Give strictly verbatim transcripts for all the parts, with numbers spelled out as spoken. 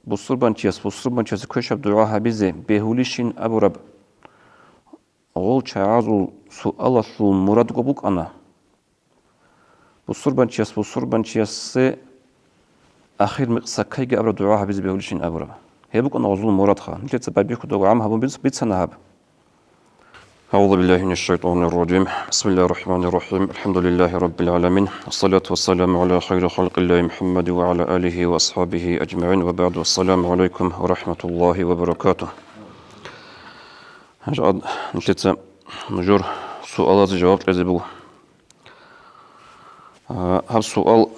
бусурбанчияс бусурбанчиясе квешаб дугӀа гьабизе бегьулищин абураб гъол чагӀазул суалалъул мурадго букӀана. Бусурбанчияс бусурбанчиясе ахир микъ саккайги абураб дугӀа гьабизе бегьулищин абураб. Гьеб букӀана гъозул мурадха. Нилъеца байбихьудаго гӀам гьабун биц-, бицана гьаб. أعوذ بالله من الشيطان الرجيم. بسم الله الرحمن الرحيم. الحمد لله رب العالمين. والصلاة والسلام على خير خلق الله محمد وعلى آله وأصحابه أجمعين. وبعد. والسلام عليكم ورحمة الله وبركاته. Гьанже нилъеца нужер суалазе жаваб кьезе буго. А, гьаб суал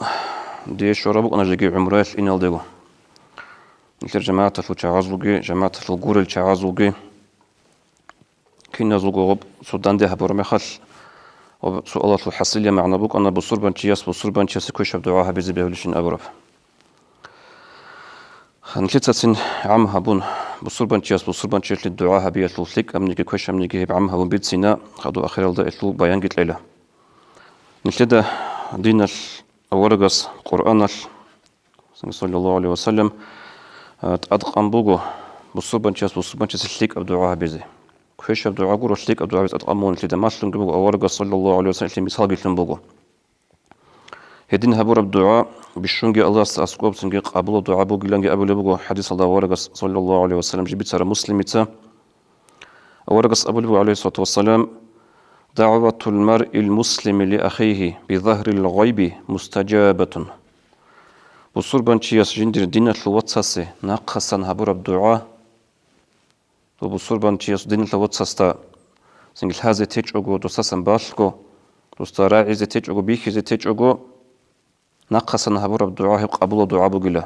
дие щвараб букӀана жеги гӀумраялъ иналдего. Нилъер жамагӀаталъул чагӀазулги, жамагӀаталъул гурел чагӀазулги, киназулго гъоб цо данде гьабураб мехалъ, гъоб суалалъул хӀасилия магӀна букӀана бусурбанчияс бусурбанчиясе квешаб дугӀа гьабизе бегьулищин абураб. Нилъецацин гӀам гьабун, бусурбанчияс бусурбанчиялъе дугӀа гьабиялъул лъикӀабниги квешабниги гьеб гӀам гьабун бицина, хадуб ахиралда гьелъул баянги кьела. Нилъеда диналъ, аварагас Къуръаналъ, саллаллагьу гӀалайгьи ва саллам, а, тӀадкъан буго бусурбанчияс бусурбанчиясе лъикӀаб дугӀа гьабизе. Квешаб дугӀа гуро, лъикӀаб дугӀа гьабизе тӀадкъан буго нилъеда. Малъунги буго, аварагас, саллаллагьу гӀалайгьи ва саллам, лъие мисалги лъун буго. Гьедин гьабураб дугӀа бищунги Аллагьасда аскӀоб, цинги къабулаб дугӀа бугиланги абулеб буго хӀадисалда аварагас, саллаллагьу гӀалайгьи ва саллам, жиб бицараб Муслимица. Аварагас абулеб буго, гӀалайгьиссалату вассалам: «ДагӀватул маръил муслими ли ахихи би загьрил гъайби мустажабатун». Бусурбанчияс жиндир диналъул вацасе нахъасан гьабураб дугӀа, Дов бусурбанчияс диналъул вацасда цинги лъазе течӀого, досасан балъго, досда рагӀизе течӀого, бихьизе течӀого, нахъасан гьабураб дугӀа гьеб къабулаб дугӀа бугила.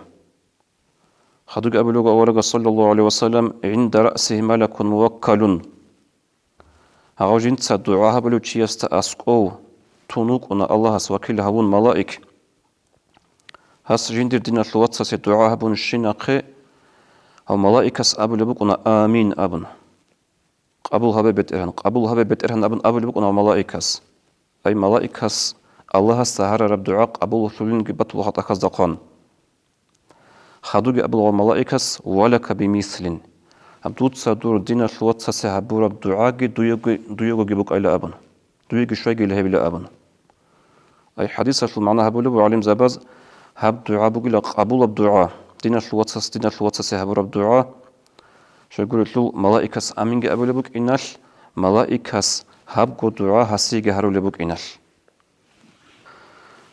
Хадуги абулего аварагас, саллаллагьу гӀалайгьи ва саллам: «ГӀинда раъсигьи малакун муваккалун». Гьав жинца дугӀа гьабулев чиясда аскӀов тун вукӀуна Аллагьас вакил гьавун малаик. Гьас жиндир диналъул вацасе дугӀа гьабун щинахъе, гьав малаикас абулеб букӀуна: «Амин», – абун. «Къабул гьабе, БетӀергьан, къабул гьабе, БетӀергьан», – абун абулеб букӀуна гьав малаикас. Ай, малаикас Аллагьасда гьарараб дугӀа къабуллъулинги батула хатӀахъазда хъван. Хадуги абула гьав малаикас: «Валака бимислин». Гьаб дуца дур диналъул вацасе гьабураб дугӀаги дуего-, дуегоги букӀайла абун. Дуеги щвайгила гьебила абун. Ай хӀадисалъул магӀна гьабулеб гӀалимзабаз, гьаб дугӀа бугила къабулаб дугӀа, диналъул вацас диналъул вацасе гьабураб дугӀа. Щайгурелъул малаикас аминги абулеб букӀиналъ, малаикас гьабго дугӀа гьасиеги гьарулеб букӀиналъ.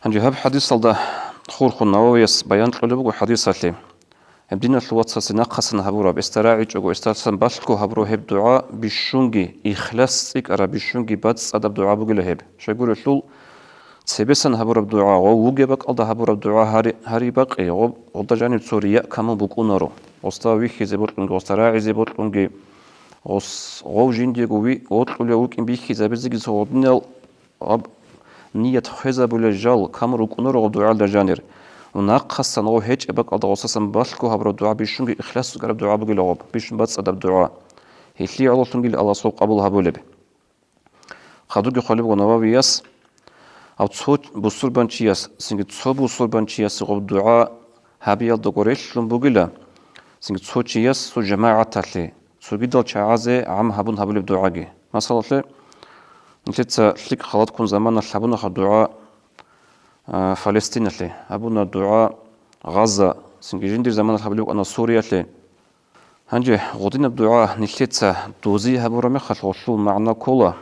Гьанже гьаб хӀадисалда хурхун Нававияс баян кьолеб буго хӀадисалъе. Гьеб диналъул вацасе нахъасан гьабураб, гьесда рагӀичӀого, гьесдасан балъго гьабураб гьеб дугӀа бищунги ихлас цӀикӀкӀараб, бищунги бацӀцӀадаб дугӀа бугила гьеб. Щайгурелъул, цебесан гьабураб дугӀа, гъов вугеб бакӀалда гьабураб дугӀа гьари-, гьари бакъи, гъоб-, гъолда жаниб цо рияъ камун букӀунаро. Гъосда вихьизе бокьунги, гъосда рагӀизе бокьунги, гъос-, гъов жиндиего ви-, вокьулев вукӀин бихьизабизеги цо гъодинал гьаб ният хвезабулел жал камун рукӀунаро гъоб дугӀалда жанир. Нахъасан гъов гьечӀеб бакӀалда гъосасан балъго гьабураб дугӀа бищунги ихлас цӀикӀкӀараб дугӀа бугила гъоб, бищун бацӀцӀадаб дугӀа. Гьелъие гӀололъунгил Аллагьас гъоб къабул гьабулеб. Хадуги хъвалеб буго Нававияс, гьав цо бусурбанчияс, цинги цо бусурбанчиясе гъоб дугӀа гьабиялдаго релълъун бугила, цинги цо чияс цо жамагӀаталъе, цогидал чагӀазе гӀам гьабун гьабулеб дугӀаги. Масалалъе, нилъеца лъикӀ халатккун заманалъ гьабунаха дугӀа, а, Палестиналъе, гьабуна дугӀа Газа, цинги жиндир заманалъ гьабулеб букӀана Суриялъе. Гьанже гъодинаб дугӀа нилъеца дозе гьабураб мехалъ гъолъул магӀна ккола,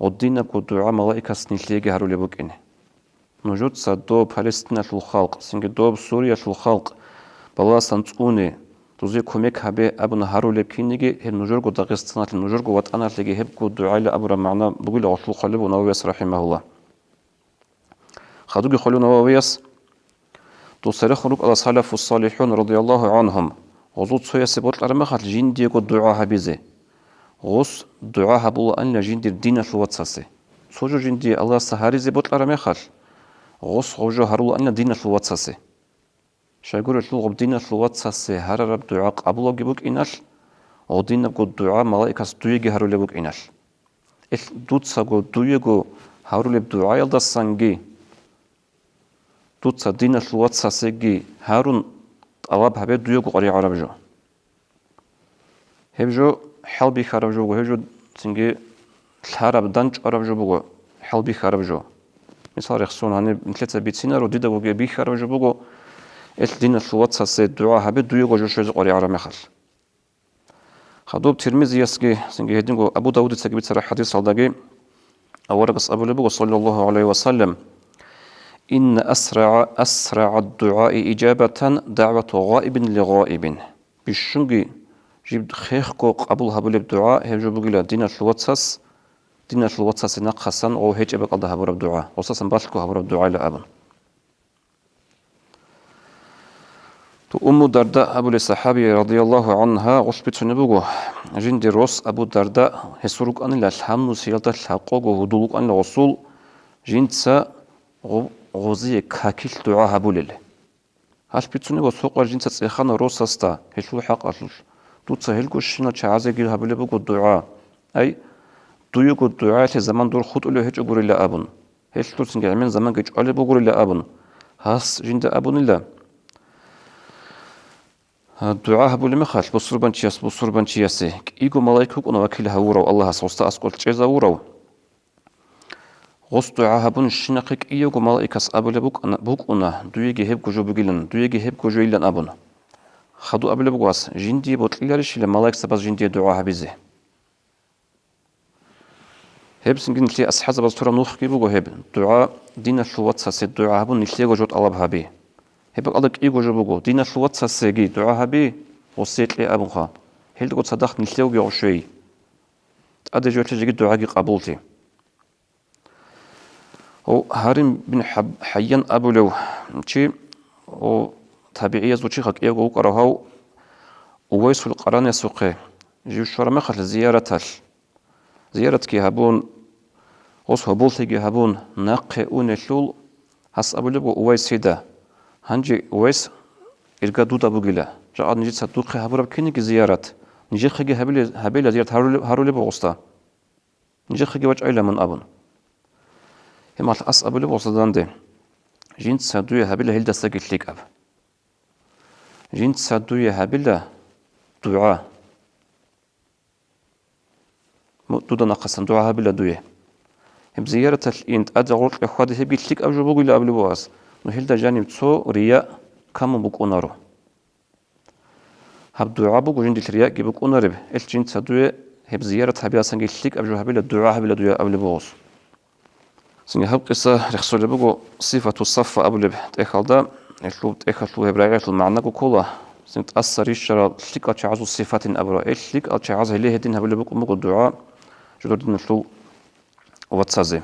гъодинабго дугӀа малаикас нилъееги гьарулеб букӀине. Нужеца доб Палестиналъул халкъ, цинги доб Суриялъул халкъ балагьасан цӀуне, дозе кумек гьабе абун гьарулеб кинниги, гьеб нужерго Дагъистаналъе, нужерго ватӀаналъеги гьебго дугӀайилан абураб магӀна бугила гъолъул хъвалеб Нававияс рахӀимагьуллагь. Хадуги хъвалеб Нававияс, дол церехун рукӀарал салафу-салихӀун радияллагьу гӀанхум, гъозул цоясе бокьараб мехалъ жиндиего дугӀа гьабизе. Гъос дугӀа гьабулаанила жиндир диналъул вацасе. Цо жо жиндие Аллагьасда гьаризе бокьараб мехалъ, гъос гъоб жо гьарулаанила диналъул вацасе. Щайгурелъул гъоб диналъул вацасе гьарараб дугӀа къабулабги букӀиналъ, гъодинабго дугӀа малаикас дуеги гьарулеб букӀиналъ. Ил дуцаго дуего гьарулеб дугӀаялдасанги, дуца диналъул вацасеги гьарун, тӀалаб гьабе дуего къваригӀараб жо. Гьеб жо хӀалбихьараб жо буго, гьеб жо цинги лъараб, дандчӀвараб жо буго, хӀалбихьараб жо. Мисал рехсон, гьаниб нилъеца бицинаро, дидаго бихьараб жо буго, эл диналъул вацасе дугӀа гьабе, дуего жо щвезе къваригӀараб мехалъ. Хадуб Тирмизиясги, цинги гьединго Абу Давудицаги бицараб хадисалдаги аварагас абулеб буго, саллаллагьу гӀалайгьи ва саллам: «Инна асрагӀа, асрагӀад дугӀаи иджабатан дагӀвату гъаибин ли гъаибин». Бищунги жиб хехго къабул гьабулеб дугӀа гьеб жо бугила диналъул вацас, диналъул вацасе нахъасан гъов гьечӀеб бакӀалда гьабураб дугӀа, гъосасан балъго гьабураб дугӀайилан абун. То Умму Дарда абулей сахӀабия, радияллагьу гӀангьа, гъолъ бицунеб буго, жинди рос Абу Дарда гьесул рукӀанила лъабнусиялда лъабкъого гьудул вукӀанила гъосул, жинца гъо-, гъозие какилъ дугӀа гьабулел. Гьалъ бицунеб буго, цо къваригӀинав жинца цӀехана росасда гьелъул хӀакъалъулъ: «Дуца гьелгощинал чагӀазеги гьабулеб буго дугӀа. Ай, дуего дугӀаялъе заман дур хутӀулев гьечӀогурила», – абун. Гьелъ дур цинги гӀемер заманги чӀвалеб бугурила абун, гьас жинда абунила. ДугӀа гьабулеб мехалъ бусурбанчияс бусурбанчиясе кӀиго малаик вукӀуна вакил гьавурав Аллагьас, гъосда аскӀор чӀезавурав. Гъос дугӀа гьабунщинахъе кӀиявго малаикас абулеб букӀана, букӀуна, дуеги гьебго жо бугилан, дуеги гьебго жойилан абун. Хадуб абулеб буго гьас, жиндие бокьиларищила малаикзабаз жиндие дугӀа гьабизе? Гьеб цинги нилъее асхӀабзабаз тураб нухги буго гьеб, дугӀа, диналъул вацасе дугӀа гьабун, нилъего жо тӀалаб гьаби. Гьеб бакӀалда кӀиго жо буго, диналъул вацасеги дугӀа гьаби, гъосие кье абунха, гьелдаго цадахъ нилъевги гъов щвей. ТӀаде жоялъе жеги дугӀаги къабуллъи. Гьав Гьарим бин Хаб-, ХӀайян абулев чи, гьав табигӀиязул чиха кӀиявго вукӀарав гьав, Увайсул Къараниясухъе жив щвараб мехалъ зияраталъ, зияратги гьабун, гъос гьоболлъиги гьабун, нахъе унелъул, гьас абулеб буго Увайсида: «Гьанже, Увайс, ирга дуда бугила, жакъа нижеца духъе гьабураб кинеги зиярат, нижехъеги гьабиле-, гьабила зиярат гьарулеб, гьарулеб буго гъосда. Нижехъеги вачӀайила мун», – абун. Гьеб мехалъ ас абулеб буго гъосда данде: «Жинца дуе гьабила гьелдасаги лъикӀаб. Жинца дуе гьабила дугӀа. Му-, дуда нахъасан дугӀа гьабила дуе. Гьеб зияраталъ ин, тӀаде гъоркье хьваде, гьебги лъикӀаб жо бугила», – абулеб буго ас, «но гьелда жаниб цо рияъ камун букӀунаро. Гьаб дугӀа буго жиндилъ риякӀги букӀунареб, эл жинца дуе гьеб зиярат гьабиялдасанги лъикӀаб жо гьабила, дугӀа гьабила дуе», – абулеб буго гъос. Цинги гьаб къиса рехсолеб буго Сифату Саффа абулеб тӀехьалда, гьелъул тӀехьалъул гьеб рагӀиялъул магӀнаго ккола, цинги тӀаса рищарал лъикӀал чагӀазул сифатин абураб, эл лъикӀал чагӀаз гьеле гьедин гьабулеб букӀун буго дугӀа жодор диналъул вацазе.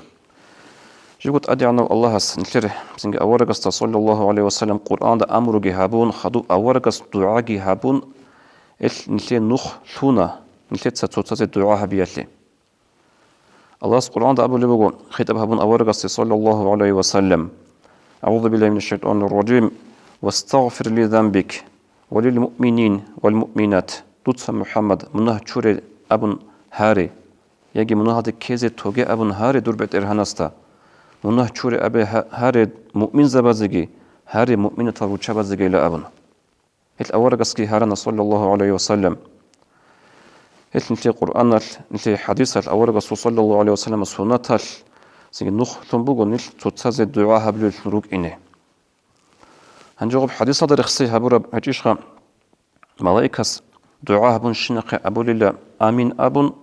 Живго ТӀадегӀанав Аллагьас нилъер цинги аварагасда, саллаллагьу гӀалайгьи ва саллам, Къуръанда амруги гьабун, хадуб аварагас дугӀаги гьабун, эл нилъее нух лъуна, нилъеца цоцазе дугӀа гьабиялъе. Аллагьас Къуръанда абулеб буго, хитӀаб гьабун аварагасде, саллаллагьу гӀалайгьи ва саллам: «АгӀузу биллагьи минаш шайтӀанир ражим. Вастагъфир ли занбик ва лил муъминин вал муъминат». Дуца, МухӀаммад, мунагь чуре абун гьаре, яги мунагьалде ккезе тоге абун гьаре дур БетӀергьанасда. Мунагь чуре абе гьа-, гьаре муъминзабазеги, гьаре муъминатал руччабазегийила абун. Гьел аварагасги гьарана, саллаллагьу гӀалайгьи ва саллам. Гьел нилъее Къуръаналъ, нилъее хӀадисалъ, аварагасул, саллаллагьу гӀалайгьи ва саллам, суннаталъ цинги нух лъун буго нилъ цоцазе дугӀа гьабулеллъун рукӀине. Гьанже гъуб хӀадисалда рехсей гьабураб гьечӀищха, малаикас дугӀа гьабунщинахъе абулила: «Амин», – абун,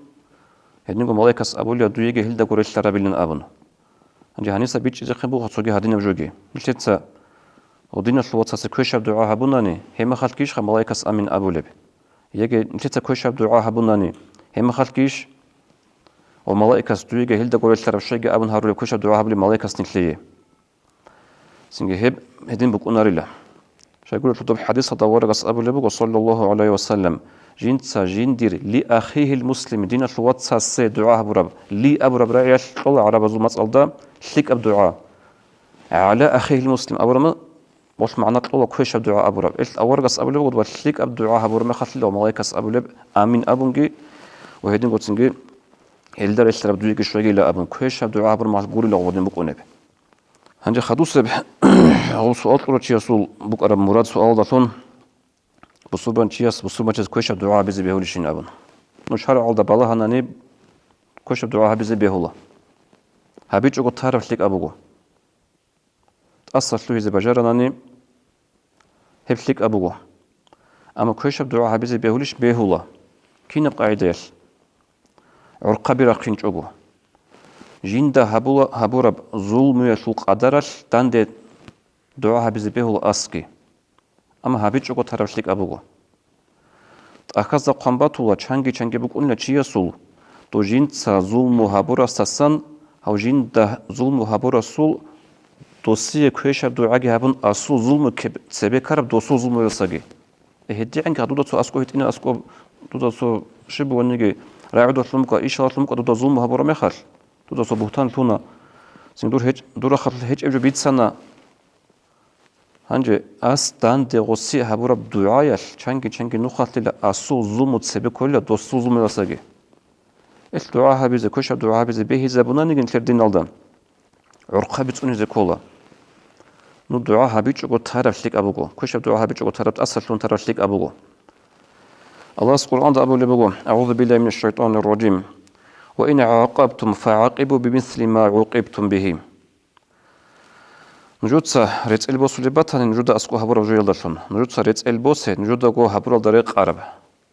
гьединго малаикас абулила: «Дуеги гьелдаго релълъарабилан», – абун. Гьанже гьаниса бичӀчӀизехъе буго цоги гьадинаб жоги. Нилъеца гъудиналъул вацасе квешаб дугӀа гьабунани, гьеб мехалъгийищха малаикас амин абулеб? Яги нилъеца квешаб дугӀа гьабунани, гьеб мехалъгийищ ва малаикас дуеги гьелдаго релълъараб щайги абун гьарулеб квешаб дугӀа гьабулеб малаикас нилъее? Цинги гьеб гьедин букӀунарила. Щайгурелъул доб хӀадисалда аварагас абулеб буго, саллаллагьу гӀалайгьи ва саллам: «Жинца жиндир ли ахихил муслими, диналъул вацасе дугӀа гьабураб», ли абураб рагӀиялъ кьола гӀарабазул мацӀалда лъикӀаб дугӀа. «ГӀала ахихил муслим» абураб, гъолъ магӀна кьола квешаб дугӀа абураб. Ил аварагас абулеб буго, лъикӀаб дугӀа гьабураб мехалъила ва малаикас абулеб амин абунги ва гьединго цинги гьелда релълъараб дуеги щвегила абун, квешаб дугӀа гьабураб мехалъ гурила гъодин букӀунеб. Гьанже хадусеб гъов суал кьурав чиясул букӀараб мурад суалдалъун, бусурбанчияс бусурбанчияс квешаб дугӀа гьабизе бегьулищин абун. Ну, шаргӀалда балагьанани, квешаб дугӀа гьабизе бегьула. ГьабичӀого тараб лъикӀаб буго. ТӀаса лъугьизе бажаранани, гьеб лъикӀаб буго. Амма квешаб дугӀа гьабизе бегьулищ? Бегьула. Кинаб къагӀидаялъ? ГӀурхъаби рахъинчӀого. Жинда гьабула-, гьабураб зулмуялъул къадаралъ данде дугӀа гьабизе бегьула асги. Амма гьабичӀого тараб лъикӀаб буго. ТӀахьазда хъван батула, чанги-чанги букӀунила чиясул, дов жинца зулму гьабурасдасан, гьав жинда зулму гьабурасул досие квешаб дугӀаги гьабун, асул зулму кеб-, цебе ккараб досул зулмуялдасаги. Э, гьедигӀанги дуда цо аскӀоб гьитӀинаб аскӀоб, дуда цо щиб бугониги, рагӀудалъун букӀа, ишалъун букӀа дуда зулму гьабураб мехалъ, дуда цо бугьтан лъуна, цин дур гьечӀ-, дур рахъалъулъ гьечӀеб жо бицана. Гьанже ас данде гъоси гьабураб дугӀаялъ чанги-чанги нухалъила асул зулму цебе кколила досул зулмуялдасаги. Ил дугӀа гьабизе, квешаб дугӀа гьабизе бегьизабунаниги нилъер диналда, гӀурхъаби цӀунизе ккола. Ну, дугӀа гьабичӀого тараб лъикӀаб буго, квешаб дугӀа гьабичӀого тараб, тӀасалъун тараб лъикӀаб буго. Аллагьас Къуръанда абулеб буго: «АгӀузу биллагьи минаш шайтӀанир ражим. Ва ин гӀакъабтум фагӀакъибу бимисли ма гӀукъибтум бигьи». Нужеца рецӀел босулеб батани нужеда аскӀоб гьабураб жоялдалъун, нужеца рецӀел босе нужедаго гьабуралда рекъараб,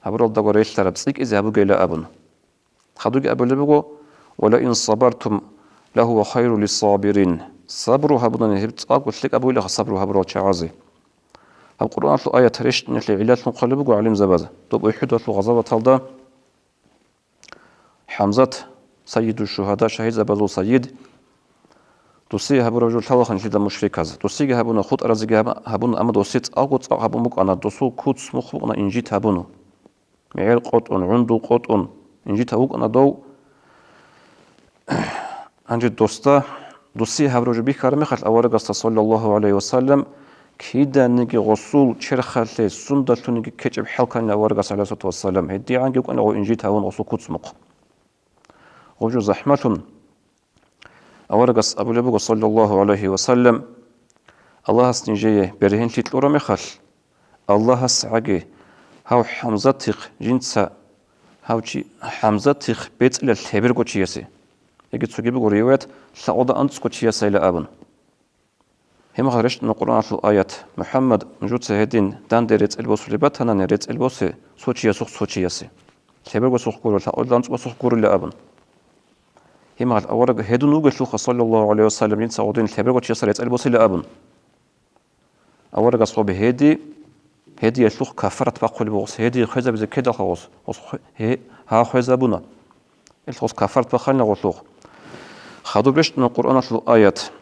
гьабуралдаго релълъараб, цӀикӀкӀизе гьабугейилан абун. Хадубги абулеб буго: «Ва ла ин сабартум лагьува хайру лиссабирин». Сабру гьабунани гьеб цӀакъго лъикӀаб бугилаха сабру гьабурал чагӀазе. Гьаб Къуръаналъул аят рещтӀинеблъи гӀиллалъун хъвалеб буго гӀалимзабаз. Доб УхӀудалъул гъазаваталда ХӀамзат, сайиду шугьада, шагьидзабазул сайид, досие гьабураб жо лъалаха нилъеда мушриказ. Досиеги гьабуна, хутӀаразеги гьаб-, гьабуна, амма досие цӀакъго цӀакъ гьабун букӀана, досул куц мухъ букӀана, инжит гьабуна. МегӀер къотӀун, гӀундул къотӀун, инжит гьабукӀана дов. Гьанже досда, досие гьабураб жо бихьараб мехалъ аварагасда, саллаллагьу гӀалайгьи ва саллам, киданиги гъосул черхалъе сундалъуниги ккечӀеб хӀал кканила аварагас, гӀалайгьиссалату вассалам, гьедигӀанги вукӀана гъов инжит гьавун гъосул куц мухъ. Гъов жо захӀмалъун аварагас абулеб буго, саллаллагьу гӀалайгьи ва саллам: «Аллагьас нижее бергьенлъи кьураб мехалъ, Аллагьас гӀаги гьав ХӀамзатихъ жинца, гьав чи ХӀамзатихъ бецӀила лъеберго чиясе». Яги цоги буго риваят, лъакъода анцӀго чиясайила абун. Гьеб мехалъ рещтӀуна Къуръаналъул аят: «МухӀаммад, нужеца гьедин данде рецӀел босулеб батанани, рецӀел босе цо чиясухъ цо чиясе. Лъебергосухъ гуро, лъакъода анцӀгосухъ гурила», – абун. Гьеб мехалъ авараг гьедун вугелъулха, саллаллагьу гӀалайгьи ва саллам, жинца гъодин лъеберго чиясда рецӀел босила абун. Аварагас гъоб гьеди, гьедиялъухъ кафарат бахъулеб гъос, гьеди хвезабизе ккедалха гъос, гъос хве-, гье-, гьа хвезабуна. Ил гъос кафарат бахъанила гъолъухъ. Хадуб рещтӀуна Къуръаналъул аят: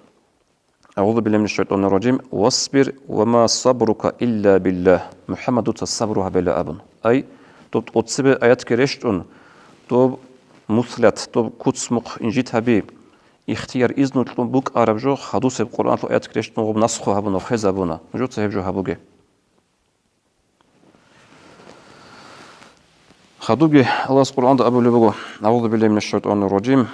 «АгӀузу биллагьи минаш шайтӀанир ражим. Васбир ва ма сабрука илла биллагь». МухӀаммад, дуца сабру гьабила абун. Ай, доб тӀоцебе аятги рещтӀун, доб муслят, доб куц мухъ инжит гьаби, ихтияр, изну кьун букӀараб жо, хадусеб Къуръаналъул аятги рещтӀун гъоб насху гьабуна, хвезабуна. Нужеца гьеб жо гьабуге. Хадубги Аллагьас Къуръанда абулеб буго: «АгӀузу биллагьи минаш шайтӀанир ражим.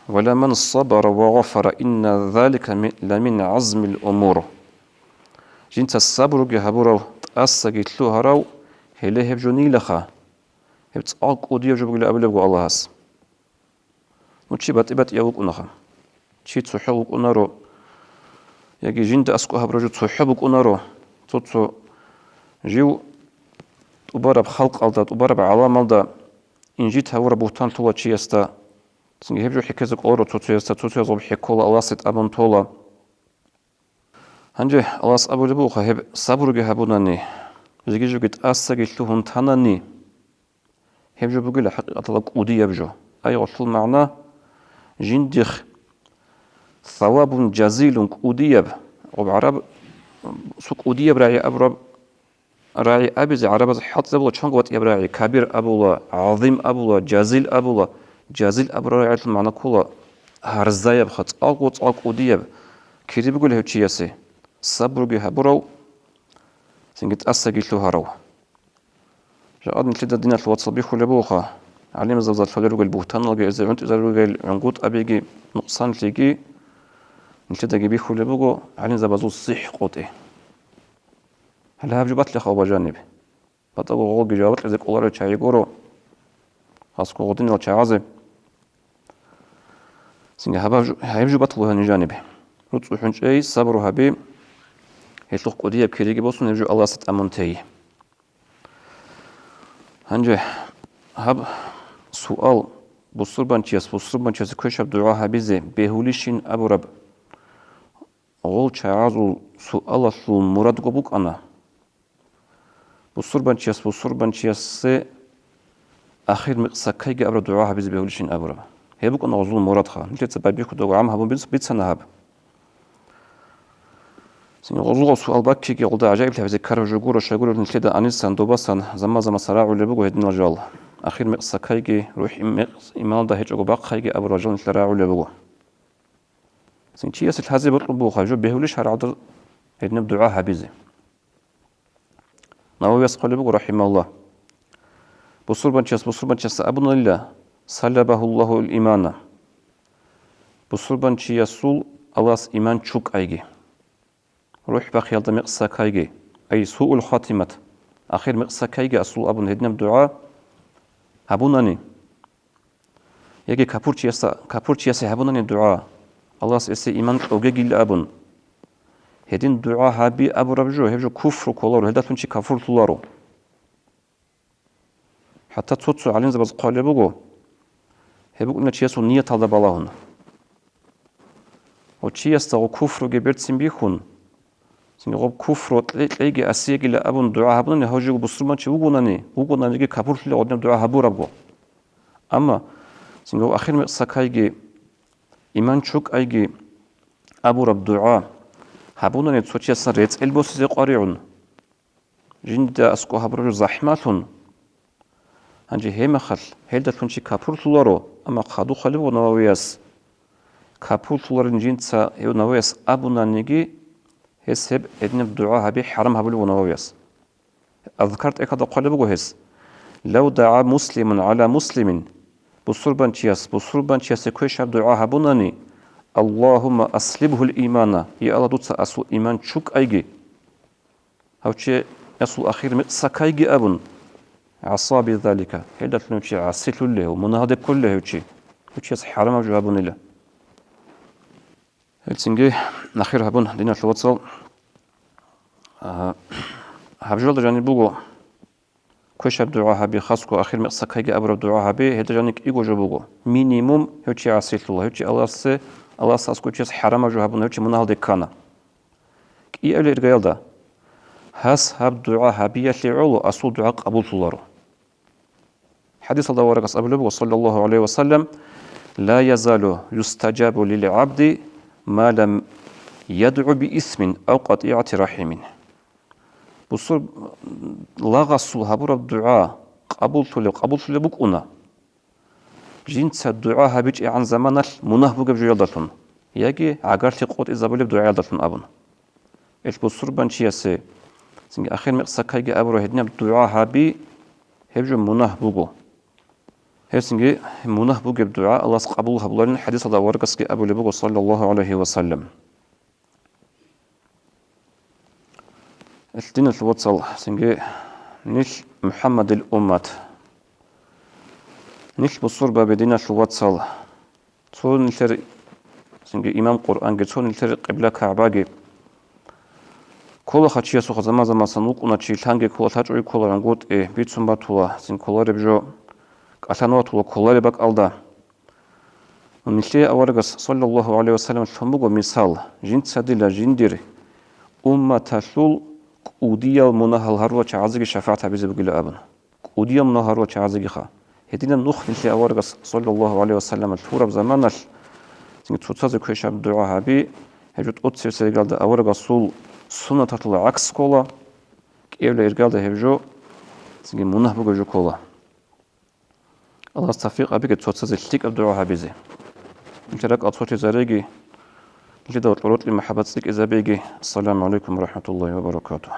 Ва ламан сабара ва гъафара, инна залика ми-, ламин гӀазмил умур». Жинца сабруги гьабурав, тӀасаги лъугьарав, гьеле гьеб жо нилаха. Гьеб цӀакъ кӀудияб жо бугила абулеб буго Аллагьас. Ну, чи батӀи-батӀияв вукӀунаха. Чи цохӀо вукӀунаро, яги жинда аскӀоб гьабураб жо цохӀо букӀунаро. Цо-цо жив тӀубараб халкъалда, тӀубараб гӀаламалда инжит гьавураб бугьтан лъола чиясда, цинги гьеб жо хӀеккезе кӀоларо цо-цоясда, цо-цояз гъоб хӀеккола, Аллагьасе тӀамун тола. Гьанже Аллагьас абулеб бугоха, гьеб сабруги гьабунани, жеги-жоги тӀасаги лъугьун танани, гьеб жо бугила хӀакъикъаталда кӀудияб жо. Ай гъолъул магӀна, жиндихъ савабун жазилун, кӀудияб, гъоб гӀараб, цо кӀудияб рагӀи абураб, рагӀи абизе гӀарабаз хӀалтӀизабула чанго батӀияб рагӀи, кабир абула, гӀазим абула, жазил абула. Жазил абураб рагӀиялъул магӀна ккола гьарзаябха, цӀакъго-цӀакъ кӀудияб, кири бугила гьев чиясе, сабруги гьабурав, цинги тӀасаги лъугьарав. Жакъа нилъеда диналъул вацал бихьулеб бугоха, гӀалимзабазда лъолел ругел бугьтаналги, гьезда гӀунтӀизарулел ругел гӀунгутӀабиги, нукъсанлъиги нилъедаги бихьулеб буго гӀалимзабазул сихӀ къотӀи. Гьале гьаб жо батлаха, ва жаниб. БатӀаго гъолги жаваб кьезе кӀоларел чагӀи гуро, хасго гъодинал чагӀазе. Цинги гьаб-, гьаб жо батуларо гьаниб жаниб. РуцӀцӀу хӀунчӀей, сабру гьаби, гьелъухъ кӀудияб кириги босун, гьеб жо Аллагьасда тӀамун тей. Гьанже гьаб суал, бусурбанчияс бусурбанчиясе квешаб дугӀа гьабизе бегьулищин абураб гъол чагӀазул суалалъул мурадго букӀана. Бусурбанчияс бусурбанчиясе ахир микъ саккайги абураб дугӀа гьабизе бегьулищин абураб. Гьеб букӀана гъозул мурадха. Нилъеца байбихьудаго гӀам гьабун биц-, бицана гьаб. Цинги гъозул суал баккиги гъолда гӀажаиблъи гьабизе ккараб жо гуро, щайгурелъул нилъеда анисан, добасан, заман-замаса рагӀулеб буго гьединал жал. Ахир микъ саккайги, рухӀ им-, микъ иманалда гьечӀого бахъайги абурал жал нилъеда рагӀулеб буго. Цин чиясе лъазе бокьун буго гьаб жо бегьулищ гьаргӀадал гьединаб дугӀа гьабизе. Нававияс хъвалеб буго, рахималлагь, бусурбанчияс бусурбанчиясда абунанила: «Салабагьуллагьу имана». Бусурбанчиясул Аллагьас иман чукӀайги, рухӀ бахъиялда микъ саккайги, ай суул хатимат, ахир микъ саккайги асул абун гьединаб дугӀа гьабунани, яги капурчиясда, капурчиясе гьабунани дугӀа, Аллагьас гьесие иман кьогегила абун, гьедин дугӀа гьаби абураб жо, гьеб жо куфру кколаро, гьелдалъун чи капурлъуларо. ХӀатта цо-цо гӀалимзабаз хъвалеб буго, гьеб букӀунеб чиясул нияталда балагьун. Ва чиясда гъо куфруги берцин бихьун, цинги гъоб куфру кье-, кьейги асиягила абун дугӀа гьабунани, гьав жего бусурманчи вугонани, вугонаниги капурлъулев гъодинаб дугӀа гьабурабго. Амма цинги гъоб ахир микъ саккайги, иман чукӀайги абураб дугӀа гьабунани цо чиясда рецӀел босизе къваригӀун, жинда аскӀоб гьабураб жо захӀмалъун. Гьанже гьеб мехалъ гьелдалъун чи капурлъуларо, амма хадуб хъвалеб буго Нававияс, капурлъуларин жинца гьев Нававияс абунаниги, гьес гьеб гьединаб дугӀа гьаби хӀарам гьабулеб буго Нававияс. Азкар тӀехьалда хъвалеб буго гьес: «Лав дагӀа муслимун гӀала муслимин», бусурбанчияс бусурбанчиясе квешаб дугӀа гьабунани: «Аллагьумма аслибгьул имана», я Аллагь, дуца асул иман чукӀайги. Гьав чи асул ахир микъ саккайги абун, гӀаса бизалика, гьелдалъун гьев чи гӀасилъулев гьев, мунагьалде кколев гьев чи, гьев чияс хӀарамаб жо гьабунила. Гьелцинги ахир гьабун, диналъул вацал, а, гьаб жоялда жаниб буго, квешаб дугӀа гьаби, хасго ахир микъ саккайги абураб дугӀа гьаби, гьелда жаниб кӀиго жо буго. Минимум гьев чи гӀасилъула, гьев чи Аллагьасе, Аллагьас аскӀов чияс хӀарамаб жо гьабун, гьев чи мунагьалде ккана. КӀиабилеб иргаялда, гьас гьаб дугӀа гьабиялъе гӀоло асул дугӀа къабуллъуларо. ХӀадисалда аварагас абулеб буго, саллаллагьу гӀалайгьи ва саллам: «Ла язалу юстаджабу лил гӀабди ма лам ядгӀу би исмин ав къатӀигӀати рахӀимин». Бусур-, лагъасул гьабураб дугӀа къабуллъулеб, къабуллъулеб букӀуна. Жинца дугӀа гьабичӀегӀан заманалъ мунагь бугеб жоялдалъун яги гӀагарлъи къотӀизабулеб дугӀаялдалъун абун. Ил бусурбанчиясе цинги ахир мекъсакайги абураб гьединаб дугӀа гьаби, гьеб жо мунагь буго. Гьеб цинги мунагь бугеб дугӀа Аллагьас къабул гьабуларин хӀадисалда аварагасги абулеб буго, саллаллагьу гӀалайгьи ва саллам. Ил диналъул вацал, цинги нилъ МухӀаммадил уммат. Нилъ бусурбаби, диналъул вацал. Цо нилъер, цинги имам Къуръанги, цо нилъер къибла КагӀбаги. Кколаха чиясухъа заман-замасан вукӀуна чи, лъанги ккола, лъачӀоги ккола, рангутӀи бицун батула, цин кколареб жо кӀалъан ватула кколареб бакӀалда. Нилъее аварагас, саллаллагьу гӀалайгьи ва саллам, лъун буго мисал: жинца дила жиндир умматалъул кӀудиял мунагьал гьарурал чагӀазеги шафагӀат гьабизе бугила абун. КӀудиял мунагьал гьарурал чагӀазегиха. Гьединаб нух нилъее аварагас, саллаллагьу гӀалайгьи ва саллам, лъураб заманалъ, цинги цоцазе квешаб дугӀа гьаби, гьеб жо тӀоцебесеб иргалда аварагасул суннаталъул гӀакс ккола, кӀиабилеб иргалда гьеб жо цинги мунагь бугеб жо ккола. Аллагьас тавфикъ гьабеги цоцазе лъикӀаб дугӀа гьабизе. Нилъер ракӀал цолъизареги, нилъеда кьурокьи махӀаббат цӀикӀкӀизабеги. Ассаламу гӀалайкум ва рахӀматуллагьи ва баракатугьу.